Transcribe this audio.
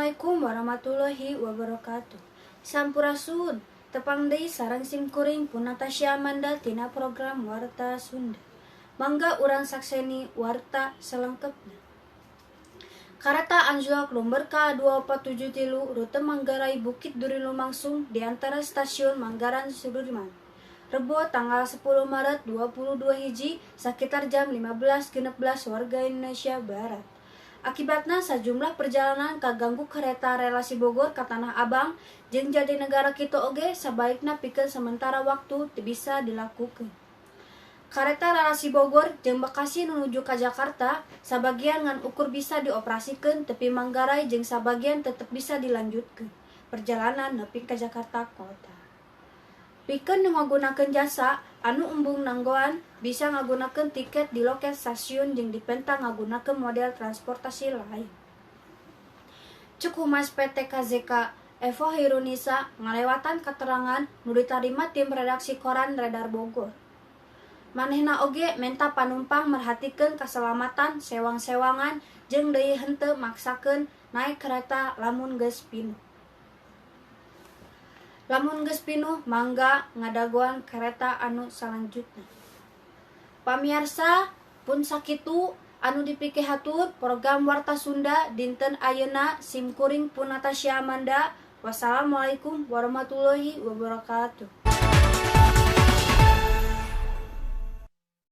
Assalamualaikum warahmatullahi wabarakatuh. Sampurasun. Tepang deui sareng sim kuring Punatasya Amanda tina program Warta Sunda. Mangga urang sakseni warta selengkapna. Kareta anjlok nomor K2473 rute Manggarai Bukit Duri lumangsung di antara stasiun Manggaran Sudirman. Rebo tanggal 10 Maret 22 hiji sekitar jam 15.16 warga Indonesia Barat. Akibatna, sajumlah perjalanan kaganggu. Kereta relasi Bogor ke Tanah Abang jeung Jatinegara kitu oge sabalikna pikeun sementara waktu teu bisa dilakukan. Kareta relasi Bogor jeung Bekasi menuju ke Jakarta sabagian ngan ukur bisa dioperasikeun tepi Manggarai jeung sabagian tetep bisa dilanjutkan perjalanan nepi ke Jakarta Kota. Pikeun nu ngagunakeun jasa anu embung nanggoan bisa ngagunakeun tiket di loket stasiun jeung dipenta ngagunakeun model transportasi lain. Cek Humas PT KZK Evo Chairunisa ngalewatan keterangan nu ditarima tim redaksi koran Radar Bogor. Manehna oge menta panumpang merhatikeun keselamatan sewang-sewangan jeung deui henteu maksakeun naik kereta lamun geus pinuh. Lamun geus pinuh, mangga ngadagoan kereta anu salanjutna. Pamiarsa, pun sakitu anu dipikahatur program Warta Sunda dinten ayeuna. Sim kuring Punatasya Amanda. Wassalamualaikum warahmatullahi wabarakatuh.